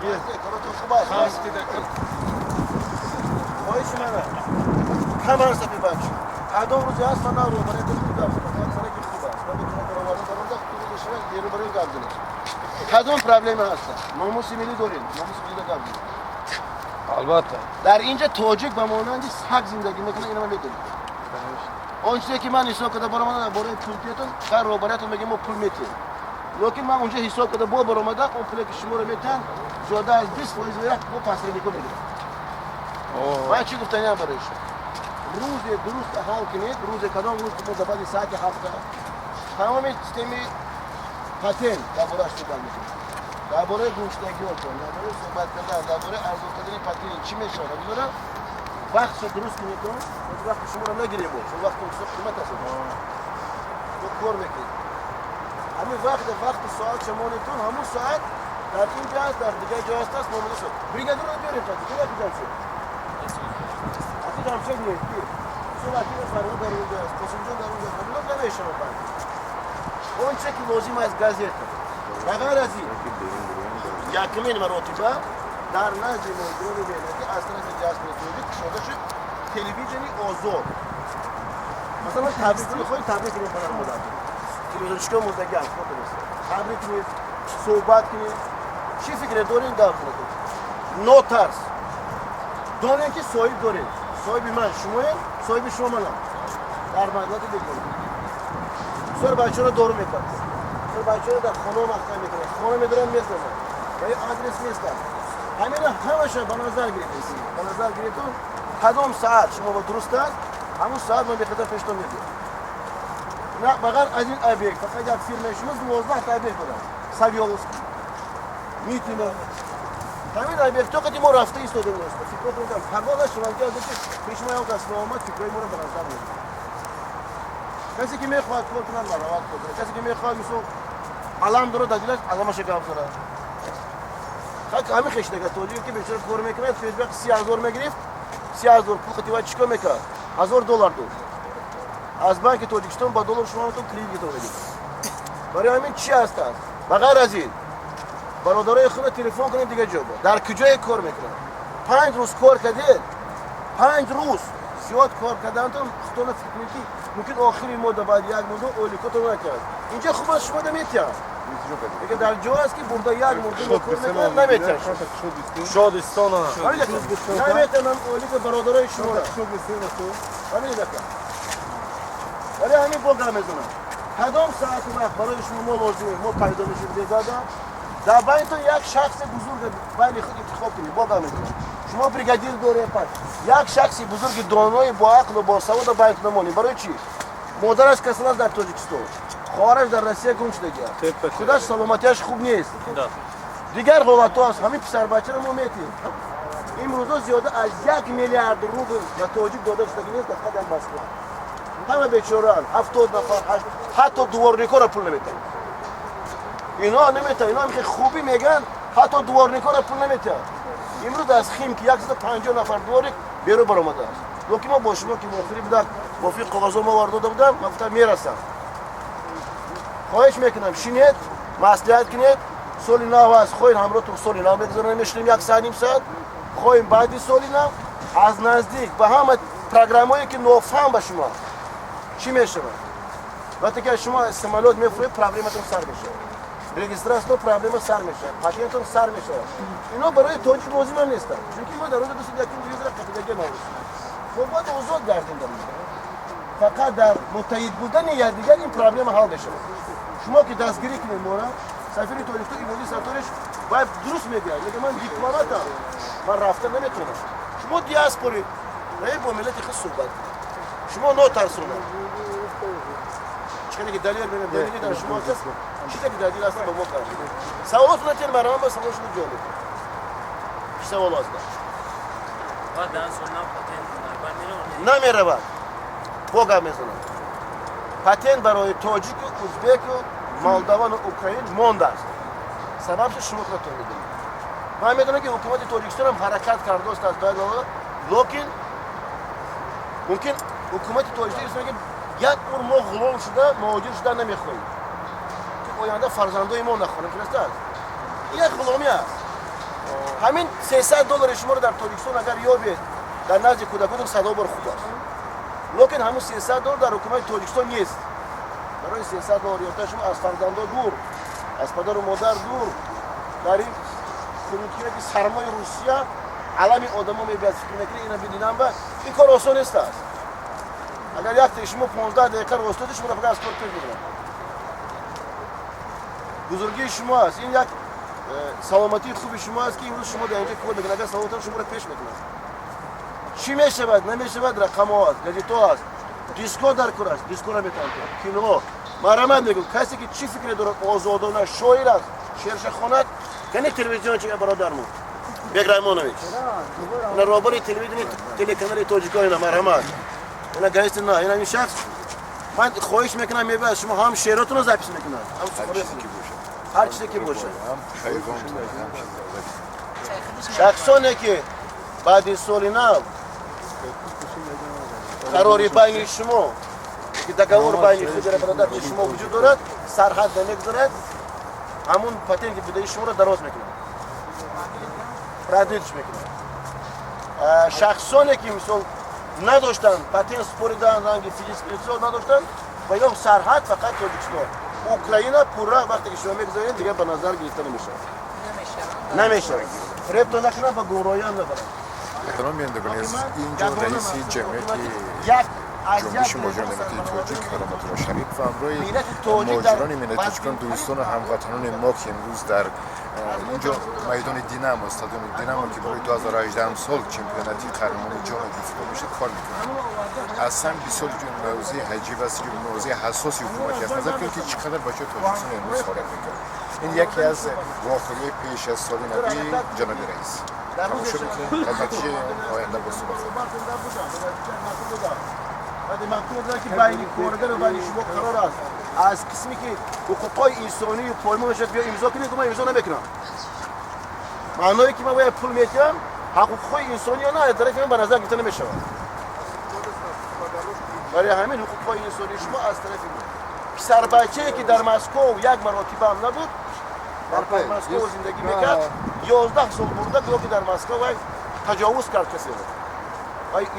Хуб аст. Хоҳиши ман аст. Камар сафи бача. Кадом рӯзе ҳаст, ман роҳбарияти хуб гап задам. Аксара ки хуб аст. Ман метавонам бароварда даронда, рӯзе шава беру барои гап занем. Кадом проблема ҳаст? Номуси миллӣ дорем. Номуси миллиро гап занем. Албатта. Дар инҷа тоҷик ба монанди саг зиндагӣ мекунад, ина ман медонам. Он чизе ки ман ҳисоб карда баромадам дар бораи пултиятон, ҳар роҳбариятон мегӯяд, мо пул метиҳем. Лекин ман унҷа ҳисоб карда бо баромадам, он пуле ки шуморо метиҳанд, зиёда аз 20% як бо посреднико мегирад. Ман чӣ гуфтаниям барои шумо? Рӯзе дуруст ҳал кунед, рӯзе кадом рӯз мо дар баъди саати 7 тамоми системи патент дар борааш суҳбат мекунем. Дар бораи гумшудагиҳотон, дар бораи суҳбат кардан, дар бораи арзон кардани патент чӣ мешавад? Бигзорам вақтшо дуруст кунед, вақти шуморо нагирем, чун вақти бисёр қимат аст. Мо кор мекунем. Ҳамин вақт, вақти соат шамонитон, ҳамун соат дар ин ҷо аст, дар дигар ҷо аст, муомила шуд. Бригадирро биёрем, куҷо Ҷамшед? Аки Ҷамшед нест, ки? Мисол, Фарҳод дар онҷо аст, Қосимҷон дар онҷо аст, ҳамино намешавад баъд. Он чизе ки лозим аст, газета. Ба ғайр аз ин, якумин маротиба дар назди муҳоҷирони меҳнатӣ аз тарафи диаспораи тоҷик кушода шуд телевизиони озод. Масалан, табрик кунед, хоҳед табрик кунед падару модаратон. Телевизиончико мурдагӣ аст, хотир. Табрик кунед, суҳбат кунед. Чӣ фикре доред, гап кунед. Нотарс. Донед ки соҳиб доред. Соҳиби ман шумоед, соҳиби шумо манам. Дар маднати бегона. Бисёр бачаҳоро дору мекард. Бисёр бачаҳоро дар хона маҳкам мекунад. Хона медоранд, месозанд. Ва ин адрес нестанд. Ҳамина ҳамаша ба назар гиред. Ба назар гиред, кадом саат шумо ба дуруст аст, ҳамун саат ман бехатар пештон мебиям. На, ба ғайр аз ин объект, фақат як фирмаи шумо 12 та объект дорад. Савёловский, Митино. Ҳамин объектҳо қади мо рафта истодем доста. Фикротон кам. Пагоҳ нашаванд ки аз ки пеши мо як кас омад, фикрҳои моро ба назар мегирад. Касе ки мехоҳад кор кунад, марҳамат, кор кунад. Касе ки мехоҳад, мисол, алам дорад дар дилаш, аламаша гап занад. Ҳамин хештага тоҷик ки бечора кор мекунад, пешбақ 30 000 мегирифт, 30 000 пул қати вай чӣ кор мекард? 1000 доллар дошт. Аз банки Тоҷикистон ба доллар шумо метон кредит гирифта медид. Барои ҳамин чӣ ҳаст аст? Ба ғайр аз ин, бародарои худро телефон кунед, дигар ҷо дар куҷое кор мекунанд. 5 рӯз кор кардед, 5 рӯз зиёд кор кардантон, худтона фикр кунед, ки мумкин охири моҳ, баъд як моҳ ойликотон накард. Инҷа хуб аст, шумо наметиҳанд. Лекин дар ҷо аст ки бурда як моҳ кор мекунад, наметиҳанд. Шодистона. Наметиҳанд ойлика бародарои шуморо. Вале ҳамин бо гап мезанам. Кадом саату вақт барои шумо мо лозимем, мо пайдо мешавем бегоҳда. Дар байнтон як шахси бузург байни худ интихоб кунед, бо гап мезанам. Шумо бригадир доред, пас як шахси бузурги донои бо ақлу бо савода байнтон намонед. Барои чӣ? Модараш касал аст дар Тоҷикистон, хоҳараш дар Россия гум шудагиаст, худаш саломатиаш хуб нест, дигар ҳолатҳо аст. Ҳамин писарбачаро мо метиҳем. Имрӯзо зиёда аз 1 миллиард рубл ба тоҷик дода шудагӣ нест, дар фақат як Москва. Ҳама бечораанд, 70 нафар, ҳатто дворникоро пул наметиҳанд. Ино наметиҳанд, ино хеле хубӣ мегӯянд, ҳатто дворникоро пул наметиҳанд. Имрӯз аз Химки 150 нафар дворник берун баромадааст. Лекин мо бо шумо ки мувофиқӣ будам, мувофиқи коғазҳо мо оварда будам, ман гуфтам мерасам. Хоҳиш мекунам, шинед, маслиҳат кунед. Соли нав аст, хоҳем ҳамроҳтон соли нав мегузаронем, мешинем як саат, ним саат, хоҳем баъди соли нав аз наздик ба ҳама программое ки нофаҳм ба шумо чӣ мешавад. Вақте ки шумо самолёт мефуред, проблематон сар мешавад, регистрациятон проблема сар мешавад, патентон сар мешавад. Ино барои тоҷик лозимам нестанд, чунки мо дар онҷо дусад якум телевизора қапидаги нависем. Мо бояд озод гардем дар онҷо. Фақат дар муттаҳид будани якдигар ин проблема ҳал мешавад. Шумо ки дастгирӣ кунед мора, сафири Тоҷикистон Имоди Сатториш бояд дуруст мегӯяд, мега ман дипломатам, ман рафта наметавонам. Шумо диаспори бо миллати худ суҳбат кунед. Шумо нотарсонад. Чӣ ки далер менам, далери дар шумо аст, чизе ки дар дил аст, ба мо кард. Саволотона тен, барои ман саволшуно ҷавоб медиҳам. Чӣ савол аст? Намеравад. Бо гап мезанам. Патент барои тоҷику, узбеку, молдавану украин мондааст. Сабабшо шумо худатон медонед. Ман медонам, ки ҳукумати Тоҷикистонам ҳаракат кардааст аз лекин мумкин ҳукумати Тоҷикистон ки як умр мо ғулом шуда, муҳоҷир шуда намехоҳем, ки оянда фарзандои мо нахонем. Шунаста аст, як ғуломӣ аст. Ҳамин 300 доллари шуморо дар Тоҷикистон агар ёбед, дар назди кӯдакотон садо бор хуб аст. Лекин ҳамун 300 доллар дар ҳукумати Тоҷикистон нест. Барои 300 доллар ёфта, шумо аз фарзандо дур, аз падару модар дур, дар ин хунукие ки сармои Русия алами одамо мебиёд, фикр мекунед, ина бидинам ба ин кор осон нест аст. Агар якте шумо 15 дақиқа ростоди, шуморо фақат аз кор пеш мебаранд. Бузургии шумо аст, ин як саломатии хуби шумо аст, ки имрӯз шумо дар инҷа кор мекунед. Агар саломатон, шуморо пеш мекунад. Чӣ мешавад, намешавад, рақамҳо аст, газетҳо аст, диско дар кор аст, дискоро метавон, кино. Марҳамат мегӯм, касе ки чӣ фикре дорад, озодона, шоир аст, шеърша хонад. Кани телевизиончи, бародармон Бек Раҳмонович, ина роҳбари телевидени, телеканали Тоҷико, ина, марҳамат, ина газети на, ина ин шахс. Ман хоҳиш мекунам, мебояд шумо ҳам шеъротонро запись мекунад, ҳам ҳар чизе ки бошад. Шахсоне ки баъди соли нав қарори байни шумо ки договор байни худи работодатели шумо вуҷуд дорад, сарҳад намегузорад, ҳамун патенти будаи шуморо дароз мекунад, продлить мекунад. Шахсоне ки, мисол, надоштанд, патент споридан, ранги физический лицо надоштанд ва ё сарҳад фақат Тоҷикистон, Украина пурра, вақте ки шумо мегузоред, дигар ба назар гирифта намешавад, намешавад. Фиребто накунанд ва гумроҳиам набаранд. Эҳтиром бинандагони азиз, инҷо раиси ҷамъияти ҷунбиши муҳоҷирони миллати тоҷик Кароматулло Шарипов ва ҳамроҳи муҳоҷирони миллати тоҷикон, дӯстону ҳамватанони мо, ки имрӯз дар инҷо майдони Динамо, стадиони Динамо, ки барои 2018 сол чемпионати қаҳрамони ҷаҳон футбол мешавад, кор мекунанд. Аслан бисёр мавзӯи ҳаҷиб аст, мавзӯи ҳассоси ҳукумати аст. Назар кунед, ки чӣ қадар бачаҳои Тоҷикистон имрӯз фаъолият мекунанд. Ин яке аз вохӯриҳои пеш аз соли нави ҷаноби раис. Тамошо мекунем, аз натиҷаи оянда бо суҳбат. Баъди мактуб доданд, ки байни коргар ва байни шумо қарор аст, аз қисме ки ҳуқуқҳои инсонию поймол мешавад, биё имзо кунед. Ман имзо намекунам. Маъное ки ман бояд пул метиҳам, ҳуқуқҳои инсониё на аз тарафи ман ба назар гирифта намешавад. Барои ҳамин ҳуқуқҳои инсонии шумо аз тарафи писарбачае ки дар Москов як маротиба ҳам набуд, дар Москов зиндагӣ мекард, 11 сол бурда, гӯё ки дар Москов вай таҷовуз кард касеро.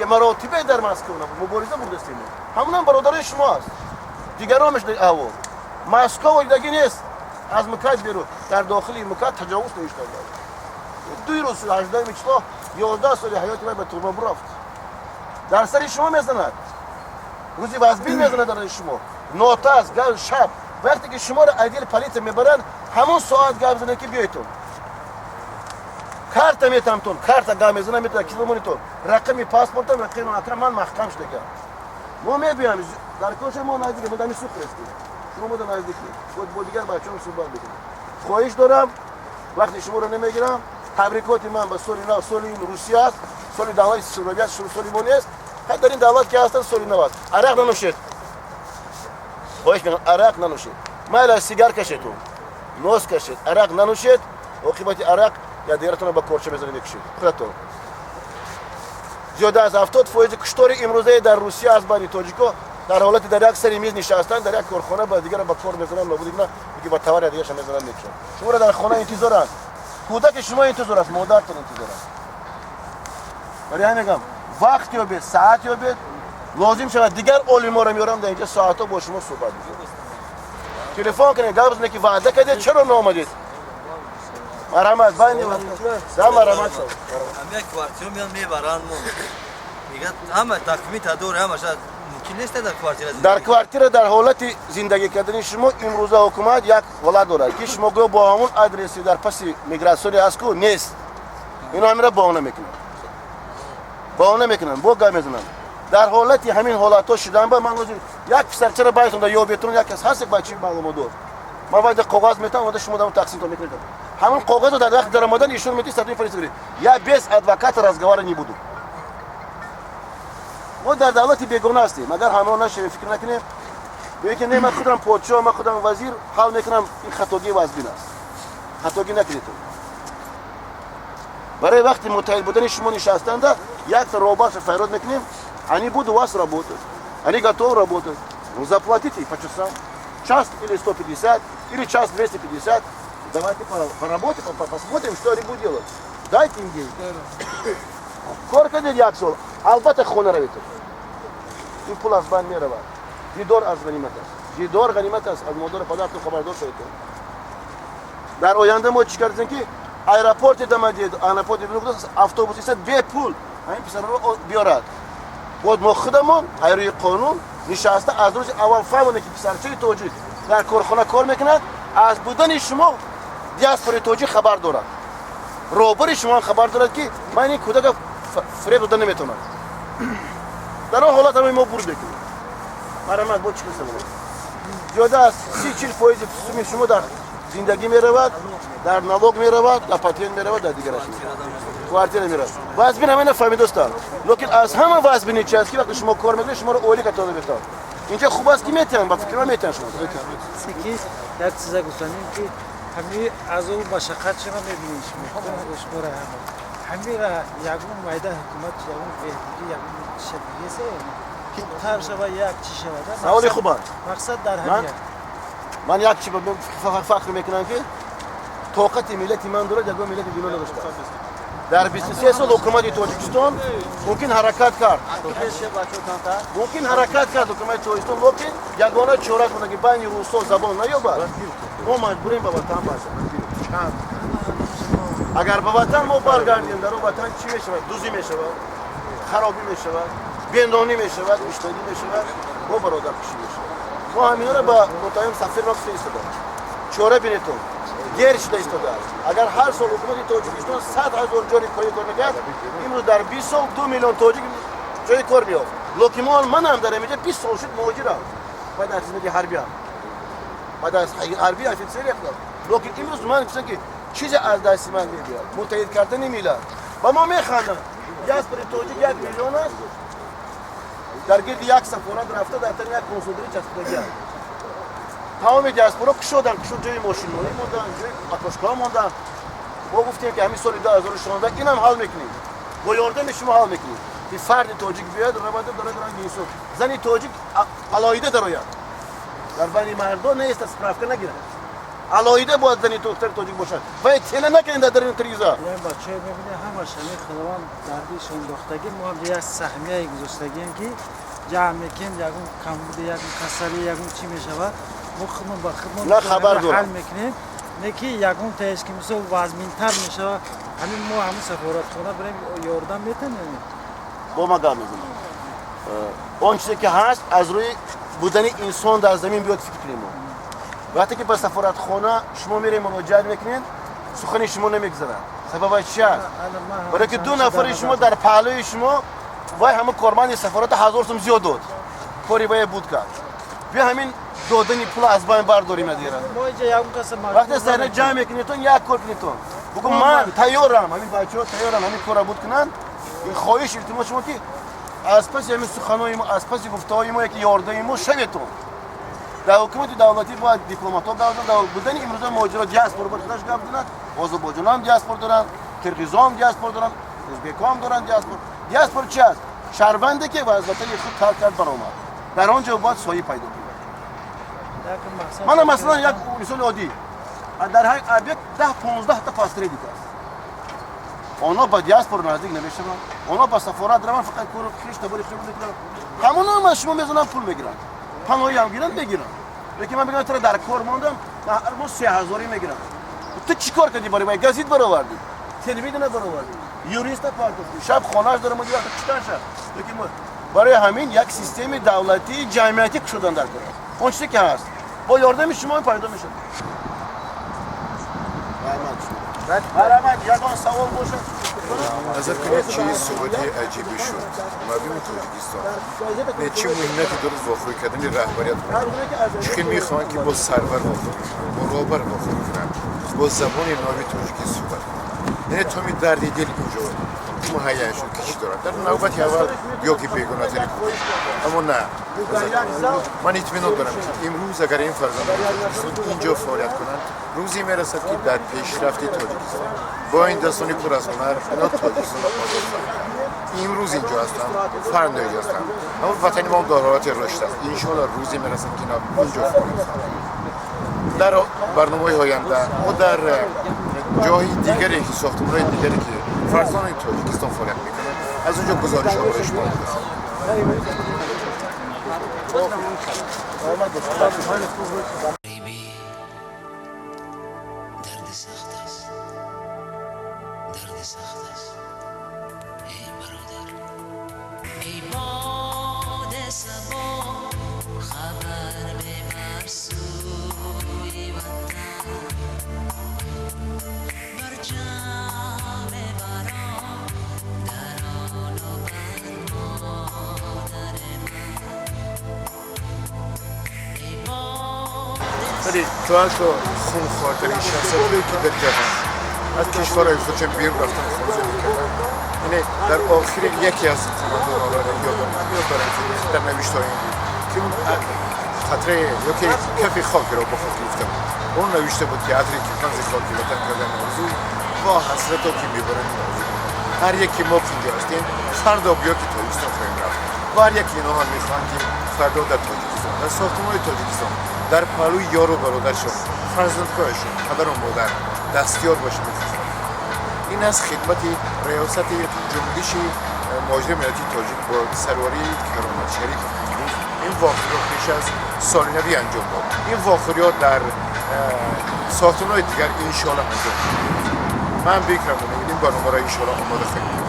Маротибе дар Москов набуд, мубориза бурдастем. Ҳамунам бародарои шумо аст, дигарон мешуда аҳвол. Москов дидагӣ нест, аз МКАД берун, дар дохили МКАД таҷовуз навиштанд. 2 рӯз, 18-уми число, 11 соли ҳаёти вай ба турма бурафт. Дар сари шумо мезанад, рӯзи вазбин мезанад дар шумо нотас гал шаб. Вақте ки шуморо отдел полиция мебаранд, ҳамон соат гап занед, ки биёйтон, карта метамтон, карта гап мезанам, метавонад киломонитон, рақами паспортам, рақами акрам, ман маҳкам шудагам. Мо мебиям дар коша, мо наздик, мо дами сух ҳастем, шумо мода наздики, бо дигар бачаҳом суҳбат мекунем. Хоҳиш дорам, вақти шуморо намегирам. Табрикоти ман ба соли нав. Соли ин Русия аст, соли давлати Шӯравӣ аст, соли мо нест. Дар ин давлат ки ҳастанд, соли нав аст. Арақ нанӯшед, хоҳиш мекунам, арақ нанӯшед. Майла, сигар кашедтун, нос кашед, арақ нанӯшед. Оқибати арақ я дигаратонро ба корча мезанед, мекушед худатон. Зиёда аз 70 фоизи куштори имрӯзаи дар Русия аз байни тоҷико дар ҳолати дар як сари миз нишастан, дар як корхона ба дигара ба кор мезананд, нобуд мекунанд, ки ба товари дигараша мезананд, мекушанд. Шуморо дар хона интизоранд, кӯдаки шумо интизор аст, модартон интизор аст. Барои ҳамин мегӯям, вақт ёбед, саат ёбед, лозим шавад, дигар олиморо меорам, дар инҷа соатҳо бо шумо суҳбат мекунам. Телефон кунед, гап занед, ки ваъда кардед, чаро наомадед. Марҳамат, байни да, марҳамат. Ҳамя квартира меян, мебаранд мо, мегӯяд, ҳама документа дори, ҳамаша мумкин нест дар квартира. Дар квартира, дар ҳолати зиндагӣ кардани шумо имрӯза ҳукумат як ҳолат дорад, ки шумо гӯё бо ҳамун адреси дар паси миграционный аст ку нест. Ино ҳаминро баҳона мекунанд, баҳона мекунанд, бо гап мезананд. Дар ҳолати ҳамин ҳолатҳо шудан ба ман ҳозир як писарчара байтонда ёбетон, як кас ҳаст, як бачаи маълумотдор, ман вайда коғаз метавам, ода шумо дам тақсимтон мекунед. Ҳамон коғазро дар вақти даромадан ишон мети сотрудник полиция говорит: «Я без адвоката разговора не буду». Мо дар давлати бегона ҳастем. Агар ҳамроҳ нашавем, фикр накунем, гӯе ки не, ман худам подшоҳ, ман худам вазир, ҳал мекунам, ин хатогии вазбин аст. Хатогӣ накунед. Барои вақти муттаҳид будани шумо нишастанда якта роҳбарша файрод мекунем. Они будут у вас работать, они готовы работать, ну, заплатите по часам, час или 150, или час 250. Давайте поработаем, посмотрим, что они будут делать. Дайте им деньги. Кор кардед як сол, албатта хона равед. Ин пул аз байн меравад. Дидор аз ғанимат аст. Дидор ғанимат аст. Аз модару падартон хабардор шавед. Дар оянда мо чӣ кардем ки аэропорти Домодедово, аэропорти автобус истад бепул. Ҳамин писарро биёрад. Бояд мо худамон рӯи қонун нишаста аз рӯзи аввал фаҳмонем ки писарчаи тоҷик дар корхона кор мекунад, аз будани шумо диаспораи тоҷик хабар дорад. Роҳбари шумо хабар дорад ки ман ин кӯдака фиреб дода наметавонам. Дар он ҳолат ҳамаи мо бурд мекунем. Марҳамат, бо чӣ қисм? Зиёда аз 30-40% суми шумо дар зиндагӣ меравад, дар налог меравад, дар патент меравад, дар дигараш квартира меравад. Вазбин ҳамина фаҳмидостанд. Лекин аз ҳама вазбини чи аст ки вақте шумо кор мекунед, шуморо ойлика дода метавонад. Инҷа хуб аст ки метиҳанд, ба фикри ман метиҳанд шумо. Ки як чиза гуфтанем ки ҳамин азобу машаққат шумо мебинед шумо шуморо ҳама. Ҳамира ягон майда ҳукумат ягон беҳбудӣ ягон шабиесе ки тар шава як чӣ шавад. Саволи хуб аст. Мақсад дар ҳамин. Ман як чи фахр мекунам ки тоқати миллати ман дорад, ягон миллати дунё надоштааст. Дар 23 сол ҳукумати Тоҷикистон мумкин ҳаракат кард. Мумкин ҳаракат кард ҳукумати Тоҷикистон, лекин ягона чора буда ки байни русҳо забон наёбад, мо маҷбурем ба ватан баргардем. Агар ба ватан мо баргардем, дар он ватан чӣ мешавад? Дузӣ мешавад, харобӣ мешавад, бендонӣ мешавад, гуштагӣ мешавад, бо бародаркушӣ мешавад. Мо ҳаминро ба мутаҳим сафир ма гуфта истодаем. Чора бинетон. Дер шуда истодааст. Агар ҳар сол ҳукумати Тоҷикистон 100 000 ҷои кори кор мекард, имрӯз дар 20 сол 2 миллион тоҷик ҷои кор меёфт. Лекин мо манам дар инҷа 20 сол шуд муҳоҷирам. Баъд аз хизмати ҳарбиам. Баъд аз ҳарби офитсери ҳастам. Лекин имрӯз ман гуфтам ки чизе аз дасти ман мебиёд. Муттаҳид кардани миллат. Ба мо механданд. Диаспораи тоҷик 1 миллион аст. Дар гирди як сафорат рафта дар тани як консулгарӣ часпидагианд. Тамоми диаспора кушоданд, кушод ҷои мошинмонӣ монданд, ҷои окошкаҳо монданд. Мо гуфтем ки ҳамин соли 2016 инам ҳал мекунем. Бо ёрдами шумо ҳал мекунем. Ки фарди тоҷик биёяд, равада дорад ранги инсон. Зани тоҷик алоҳида дарояд. Дар байни мардон нест, справка нагирад. Алоҳида бояд зани тоҷик бошад. Ва тела накунед дар даруни тиреза. Як бачаҳо мебинед ҳамаш ҳамин худованд дардишон дохтагӣ, мо ҳам як саҳмияе гузоштагием ки ҷамъ мекунем, ягон камбуди, ягон касалӣ, ягон чӣ мешавад, мо худмон ба худмон ҳал мекунем. Не ки ягон таеш ки мисол вазминтар мешавад, ҳамин мо ҳамин сафоратхона бирем ёрдам метавонем. Бо ма гап мезанам. Он чизе ки ҳаст аз рӯи будани инсон дар замин биёд фикр кунем. Вақте ки ба сафоратхона шумо мерем муроҷиат мекунед, сухани шумо намегузарад. Сабабаш чи аст? Барои ки ду нафари шумо дар паҳлӯи шумо вай ҳама корманди сафората 1000 сум зиёд дод. Кори вай буд кард. Биё ҳамин додани пул аз байн бардорим надира. Вақте сарна ҷамъ мекунедтон, як кор кунедтон. Бугу ман тайёрам, ҳамин бачаҳо тайёрам, ҳамин корро буд кунанд. Ин хоҳиш илтимос шумо ки аз паси ҳамин суханои мо, аз паси гуфтаҳои мо яки ёрдами мо шаветон. Дар ҳукумати давлатӣ бояд дипломатҳо гап зананд, дар будани имрӯза муҳоҷиро диаспора бояд худаш гап занад. Озарбойҷонҳо ҳам диаспора доранд, қирғизҳо ҳам диаспора доранд, ӯзбекҳо ҳам доранд диаспора. Диаспора чи аст? Шаҳрванде ки аз ватани худ тарк кард баромад. Дар он ҷо бояд соҳиб пайдо кунад. Мана масалан як мисоли оддӣ. Дар ҳар объект 10-15 та посредник аст. Онҳо ба диаспора наздик намешаванд. Онҳо ба сафорат раванд, фақат кору хеш табори хеш мекунанд. Ҳамонҳо ман шумо мезанам пул мегиранд. Паноҳи ҳам гиранд мегиранд. Лекин ман мегӯям туро дар кор мондам, ман ҳар моҳ 3000 мегирам. Ту чӣ кор кардӣ барои ман? Газет баровардӣ, телевизор баровардӣ, юриста партофтӣ, шаб хонааш дорам, вақт читан шаб. Лекин барои ҳамин як системи давлатии ҷамъиятӣ кушодан дар кор аст. Он чизе ки ҳаст бо ёрдами шумо пайдо мешавад. Марҳамат, ягон савол бошад? Назар кунед чӣ суҳбати аҷибе шуд. Мардуми Тоҷикистон не чӣ муҳимияте дорад вохӯрӣ кардани раҳбарият, чӣ хел мехоҳанд ки бо сарвар вохӯрӣ кунанд, бо роҳбар вохӯрӣ кунанд, бо забони ноби тоҷикӣ суҳбат кунанд. Яъне томи дарди дил инҷо муҳайян шуд ки чӣ дорад. Дар навбати аввал ё ки бегонатари кӯ, аммо на, ман итминон дорам ки имрӯз агар ин фарзандони Тоҷикистон инҷо фаъолият кунанд, рӯзе мерасад ки дар пешрафти Тоҷикистон бо ин дастони пур аз ҳунар ино Тоҷикистонро озод хоҳанд кард. Имрӯз инҷо ҳастанд, фардо инҷо ҳастанд, аммо ватани мо дар ҳолати рушд аст. Иншоалло рӯзе мерасад ки ино инҷо фаъолият хоҳанд кард. Дар барномаҳои оянда мо дар ҷоҳои дигаре ки сохтмонҳои дигаре ки фарзандони Тоҷикистон фаъолият мекунанд. Аз онҷо гузоришҳо барои шумо омода хоҳем. ولی تو حتی خونخوارترین شخصیت‌هایی که در جهان از کشورهای خودشون بیرون رفتن خروج میکردن، یعنی در آخر یکی از کمانداران یادم یاد دارم که در نوشته‌های این بود که اون خطره یا که کف خاکی را با خود گرفته بود، اون نوشته بود که عطری که کنز خاکی وطن کردن آرزو با حسرت که میبرن آرزو. هر یکی ما که اینجا هستیم فردا بیا که تاجیکستان خواهیم رفت و هر یکی اینا هم میخوان که فردا در تاجیکستان، در ساختمان تاجیکستان، در پهلوی یار و برادرشون، فرزندهایشون، پدر و مادر دستیار باشه. این از خدمت ریاست جنبش مهاجر ملتی تاجیک با سروری کرامت شریف این واقعه را پیش از سال نوی انجام داد. این واقعه در ساختمان‌های دیگر انشاءالله انجام شد. من بیکرم این برنامه را انشاءالله آماده خواهیم.